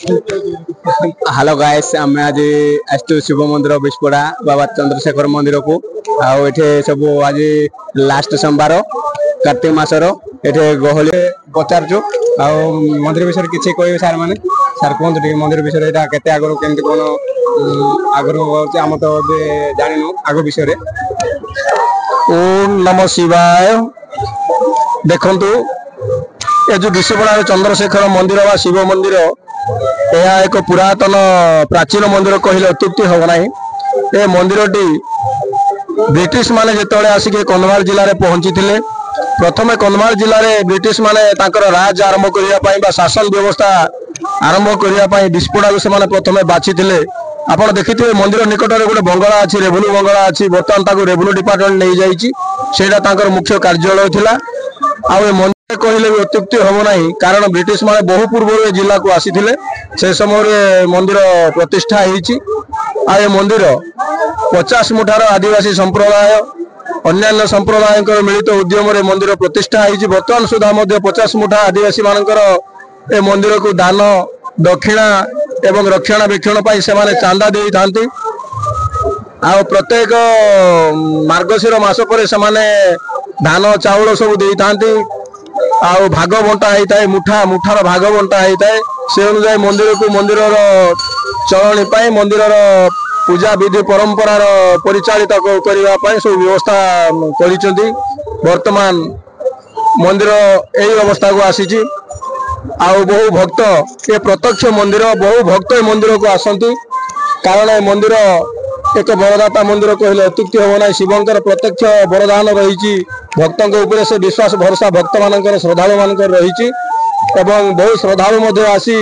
Hello guys, ଆମେ ଆଜି ଆସିଛୁ ଶିବ ମନ୍ଦିର ବିଶପଡ଼ା ବାବା ଚନ୍ଦ୍ରଶେଖର ମନ୍ଦିରକୁ। ଆଉ ଏଠି ସବୁ ଆଜି ଲାଷ୍ଟ ସୋମବାର କାର୍ତ୍ତିକ ମାସର, ଏଠି ଗହଳି ପଚାରୁଛୁ ଆଉ ମନ୍ଦିର ବିଷୟରେ କିଛି କହିବେ ସାର୍ ମାନେ। ସାର୍ କୁହନ୍ତୁ ଟିକେ ମନ୍ଦିର ବିଷୟରେ, ଏଇଟା କେତେ ଆଗରୁ କେମିତି କଣ ଆଗରୁ ହଉଛି, ଆମେ ତ ଏବେ ଜାଣିନୁ ଆଗ ବିଷୟରେ। ଓମ୍ ନମ ଶିବାୟ। ଦେଖନ୍ତୁ, ଏ ଯୋଉ ବିଶୁପଡ଼ାର ଚନ୍ଦ୍ରଶେଖର ମନ୍ଦିର ବା ଶିବ ମନ୍ଦିର, ଏହା ଏକ ପୁରାତନ ପ୍ରାଚୀନ ମନ୍ଦିର କହିଲେ ଅତ୍ୟୁକ୍ତି ହେବ ନାହିଁ। ଏ ମନ୍ଦିରଟି ବ୍ରିଟିଶ ମାନେ ଯେତେବେଳେ ଆସିକି କନ୍ଧମାଳ ଜିଲ୍ଲାରେ ପହଞ୍ଚିଥିଲେ, ପ୍ରଥମେ କନ୍ଧମାଳ ଜିଲ୍ଲାରେ ବ୍ରିଟିଶ ମାନେ ତାଙ୍କର ରାଜ ଆରମ୍ଭ କରିବା ପାଇଁ ବା ଶାସନ ବ୍ୟବସ୍ଥା ଆରମ୍ଭ କରିବା ପାଇଁ ବିଶପଡ଼ାକୁ ସେମାନେ ପ୍ରଥମେ ବାଛିଥିଲେ। ଆପଣ ଦେଖିଥିବେ, ମନ୍ଦିର ନିକଟରେ ଗୋଟେ ବଙ୍ଗଳା ଅଛି, ରେଭେନ୍ୟୁ ବଙ୍ଗଳା ଅଛି। ବର୍ତ୍ତମାନ ତାକୁ ରେଭେନ୍ୟୁ ଡିପାର୍ଟମେଣ୍ଟ ନେଇଯାଇଛି। ସେଇଟା ତାଙ୍କର ମୁଖ୍ୟ କାର୍ଯ୍ୟାଳୟ ଥିଲା। ଆଉ ଏ ମନ୍ଦିର କହିଲେ ବି ଅତ୍ୟୁକ୍ତି ହେବ ନାହିଁ, କାରଣ ବ୍ରିଟିଶ ମାନେ ବହୁ ପୂର୍ବରୁ ଏ ଜିଲ୍ଲାକୁ ଆସିଥିଲେ। ସେ ସମୟରେ ମନ୍ଦିର ପ୍ରତିଷ୍ଠା ହେଇଛି। ଆଉ ଏ ମନ୍ଦିର 50 ମୁଠାର ଆଦିବାସୀ ସମ୍ପ୍ରଦାୟ, ଅନ୍ୟାନ୍ୟ ସମ୍ପ୍ରଦାୟଙ୍କର ମିଳିତ ଉଦ୍ୟମରେ ମନ୍ଦିର ପ୍ରତିଷ୍ଠା ହେଇଛି। ବର୍ତ୍ତମାନ ସୁଦ୍ଧା ମଧ୍ୟ 50 ମୁଠା ଆଦିବାସୀ ମାନଙ୍କର ଏ ମନ୍ଦିରକୁ ଦାନ ଦକ୍ଷିଣା ଏବଂ ରକ୍ଷଣାବେକ୍ଷଣ ପାଇଁ ସେମାନେ ଚାନ୍ଦା ଦେଇଥାନ୍ତି। ଆଉ ପ୍ରତ୍ୟେକ ମାର୍ଗଶିର ମାସ ପରେ ସେମାନେ ଧାନ ଚାଉଳ ସବୁ ଦେଇଥାନ୍ତି। ଆଉ ଭାଗ ବଣ୍ଟା ହେଇଥାଏ, ମୁଠା ମୁଠାର ଭାଗ ବଣ୍ଟା ହେଇଥାଏ। ସେ ଅନୁଯାୟୀ ମନ୍ଦିରକୁ, ମନ୍ଦିରର ଚଳଣି ପାଇଁ, ମନ୍ଦିରର ପୂଜା ବିଧି ପରମ୍ପରାର ପରିଚାଳିତ କରିବା ପାଇଁ ସବୁ ବ୍ୟବସ୍ଥା କରିଛନ୍ତି। ବର୍ତ୍ତମାନ ମନ୍ଦିର ଏଇ ଅବସ୍ଥାକୁ ଆସିଛି। ଆଉ ବହୁ ଭକ୍ତ, ଏ ପ୍ରତ୍ୟକ୍ଷ ମନ୍ଦିର, ବହୁ ଭକ୍ତ ଏ ମନ୍ଦିରକୁ ଆସନ୍ତି, କାରଣ ଏ ମନ୍ଦିର ଏକ ବରଦାତା ମନ୍ଦିର କହିଲେ ଅତ୍ୟୁକ୍ତି ହେବ ନାହିଁ। ଶିବଙ୍କର ପ୍ରତ୍ୟକ୍ଷ ବରଦାନ ରହିଛି ଭକ୍ତଙ୍କ ଉପରେ। ସେ ବିଶ୍ୱାସ ଭରସା ଭକ୍ତମାନଙ୍କର, ଶ୍ରଦ୍ଧାଳୁ ମାନଙ୍କର ରହିଛି ଏବଂ ବହୁ ଶ୍ରଦ୍ଧାଳୁ ମଧ୍ୟ ଆସି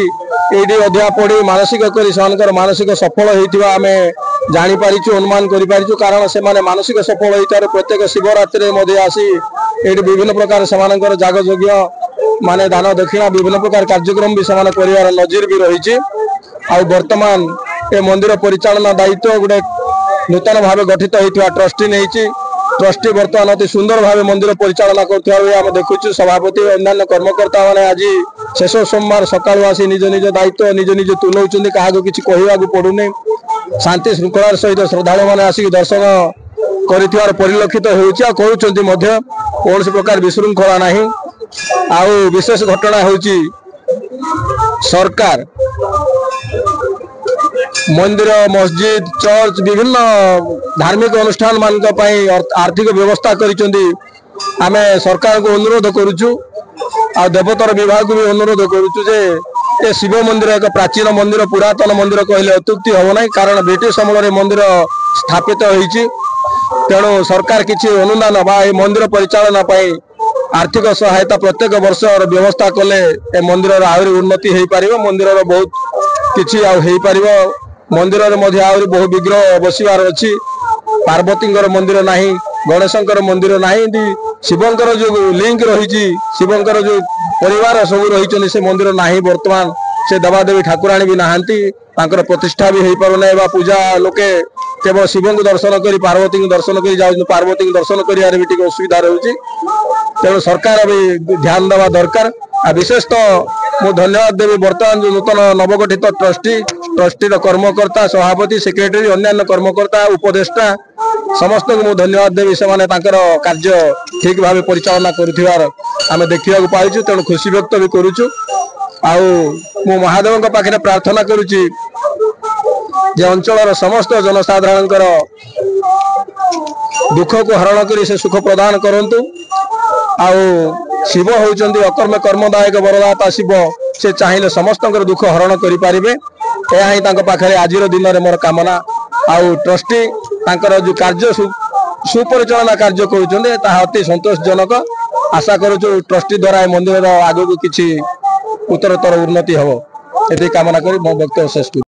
ଏଇଠି ଅଧିଆ ପଡ଼ି ମାନସିକ କରି ସେମାନଙ୍କର ମାନସିକ ସଫଳ ହେଇଥିବା ଆମେ ଜାଣିପାରିଛୁ, ଅନୁମାନ କରିପାରିଛୁ। କାରଣ ସେମାନେ ମାନସିକ ସଫଳ ହେଇଥିବାରୁ ପ୍ରତ୍ୟେକ ଶିବରାତ୍ରିରେ ମଧ୍ୟ ଆସି ଏଇଠି ବିଭିନ୍ନ ପ୍ରକାର ସେମାନଙ୍କର ଯାଗଯଜ୍ଞ ମାନେ ଦାନ ଦକ୍ଷିଣା, ବିଭିନ୍ନ ପ୍ରକାର କାର୍ଯ୍ୟକ୍ରମ ବି ସେମାନେ କରିବାର ନଜିର ବି ରହିଛି। ଆଉ ବର୍ତ୍ତମାନ ଏ ମନ୍ଦିର ପରିଚାଳନା ଦାୟିତ୍ୱ ଗୋଟେ ନୂତନ ଭାବେ ଗଠିତ ହେଇଥିବା ଟ୍ରଷ୍ଟି ନେଇଛି। ଟ୍ରଷ୍ଟି ବର୍ତ୍ତମାନ ଅତି ସୁନ୍ଦର ଭାବେ ମନ୍ଦିର ପରିଚାଳନା କରୁଥିବା ବି ଆମେ ଦେଖୁଛୁ। ସଭାପତି, ଅନ୍ୟାନ୍ୟ କର୍ମକର୍ତ୍ତା ମାନେ ଆଜି ଶେଷ ସୋମବାର ସକାଳୁ ଆସି ନିଜ ନିଜ ଦାୟିତ୍ୱ ନିଜ ନିଜେ ତୁଲାଉଛନ୍ତି। କାହାକୁ କିଛି କହିବାକୁ ପଡୁନି। ଶାନ୍ତି ଶୃଙ୍ଖଳାର ସହିତ ଶ୍ରଦ୍ଧାଳୁ ମାନେ ଆସିକି ଦର୍ଶନ କରିଥିବାର ପରିଲକ୍ଷିତ ହେଉଛି ଆଉ କରୁଛନ୍ତି ମଧ୍ୟ। କୌଣସି ପ୍ରକାର ବିଶୃଙ୍ଖଳା ନାହିଁ। ଆଉ ବିଶେଷ ଘଟଣା ହେଉଛି, ସରକାର ମନ୍ଦିର, ମସଜିଦ, ଚର୍ଚ୍ଚ, ବିଭିନ୍ନ ଧାର୍ମିକ ଅନୁଷ୍ଠାନ ମାନଙ୍କ ପାଇଁ ଆର୍ଥିକ ବ୍ୟବସ୍ଥା କରିଛନ୍ତି। ଆମେ ସରକାରଙ୍କୁ ଅନୁରୋଧ କରୁଛୁ ଆଉ ଦେବୋତ୍ତର ବିଭାଗକୁ ବି ଅନୁରୋଧ କରୁଛୁ ଯେ ଏ ଶିବ ମନ୍ଦିର ଏକ ପ୍ରାଚୀନ ମନ୍ଦିର, ପୁରାତନ ମନ୍ଦିର କହିଲେ ଅତ୍ୟୁକ୍ତି ହେବ ନାହିଁ, କାରଣ ବ୍ରିଟିଶ ଅମଳରେ ମନ୍ଦିର ସ୍ଥାପିତ ହେଇଛି। ତେଣୁ ସରକାର କିଛି ଅନୁଦାନ ବା ଏ ମନ୍ଦିର ପରିଚାଳନା ପାଇଁ ଆର୍ଥିକ ସହାୟତା ପ୍ରତ୍ୟେକ ବର୍ଷର ବ୍ୟବସ୍ଥା କଲେ ଏ ମନ୍ଦିରର ଆହୁରି ଉନ୍ନତି ହେଇପାରିବ, ମନ୍ଦିରର ବହୁତ କିଛି ଆଉ ହେଇପାରିବ। ମନ୍ଦିରରେ ମଧ୍ୟ ଆହୁରି ବହୁ ବିଗ୍ରହ ବସିବାର ଅଛି। ପାର୍ବତୀଙ୍କର ମନ୍ଦିର ନାହିଁ, ଗଣେଶଙ୍କର ମନ୍ଦିର ନାହିଁ, ଏମିତି ଶିବଙ୍କର ଯୋଉ ଲିଙ୍କ ରହିଛି, ଶିବଙ୍କର ଯୋଉ ପରିବାର ସବୁ ରହିଛନ୍ତି, ସେ ମନ୍ଦିର ନାହିଁ ବର୍ତ୍ତମାନ। ସେ ଦେବାଦେବୀ ଠାକୁରାଣୀ ବି ନାହାନ୍ତି, ତାଙ୍କର ପ୍ରତିଷ୍ଠା ବି ହେଇପାରୁନାହିଁ ବା ପୂଜା। ଲୋକେ କେବଳ ଶିବଙ୍କୁ ଦର୍ଶନ କରି, ପାର୍ବତୀଙ୍କୁ ଦର୍ଶନ କରି ଯାଉଛନ୍ତି। ପାର୍ବତୀଙ୍କୁ ଦର୍ଶନ କରିବାରେ ବି ଟିକେ ଅସୁବିଧା ରହୁଛି। ତେଣୁ ସରକାର ବି ଧ୍ୟାନ ଦେବା ଦରକାର। ଆଉ ବିଶେଷତଃ ମୁଁ ଧନ୍ୟବାଦ ଦେବି ବର୍ତ୍ତମାନ ଯୋଉ ନୂତନ ନବଗଠିତ ଟ୍ରଷ୍ଟି, ଟ୍ରଷ୍ଟିର କର୍ମକର୍ତ୍ତା, ସଭାପତି, ସେକ୍ରେଟାରୀ, ଅନ୍ୟାନ୍ୟ କର୍ମକର୍ତ୍ତା, ଉପଦେଷ୍ଟା, ସମସ୍ତଙ୍କୁ ମୁଁ ଧନ୍ୟବାଦ ଦେବି। ସେମାନେ ତାଙ୍କର କାର୍ଯ୍ୟ ଠିକ ଭାବେ ପରିଚାଳନା କରୁଥିବାର ଆମେ ଦେଖିବାକୁ ପାଇଛୁ, ତେଣୁ ଖୁସି ବ୍ୟକ୍ତ ବି କରୁଛୁ। ଆଉ ମୁଁ ମହାଦେବଙ୍କ ପାଖରେ ପ୍ରାର୍ଥନା କରୁଛି ଯେ ଅଞ୍ଚଳର ସମସ୍ତ ଜନସାଧାରଣଙ୍କର ଦୁଃଖକୁ ହରଣ କରି ସେ ସୁଖ ପ୍ରଦାନ କରନ୍ତୁ। ଆଉ ଶିବ ହେଉଛନ୍ତି ଅକର୍ମ କର୍ମଦାୟକ ବରଦାତା ଶିବ। ସେ ଚାହିଁଲେ ସମସ୍ତଙ୍କର ଦୁଃଖ ହରଣ କରିପାରିବେ। ଏହା ହିଁ ତାଙ୍କ ପାଖରେ ଆଜିର ଦିନରେ ମୋର କାମନା। ଆଉ ଟ୍ରଷ୍ଟି ତାଙ୍କର ଯୋଉ କାର୍ଯ୍ୟ ସୁପରିଚାଳନା କାର୍ଯ୍ୟ କରୁଛନ୍ତି, ତାହା ଅତି ସନ୍ତୋଷଜନକ। ଆଶା କରୁଛୁ ଟ୍ରଷ୍ଟି ଦ୍ୱାରା ଏ ମନ୍ଦିରର ଆଗକୁ କିଛି ଉତ୍ତରୋତ୍ତର ଉନ୍ନତି ହେବ। ଏତିକି କାମନା କରି ମୋ ବକ୍ତବ୍ୟ ଶେଷ କରୁଛି।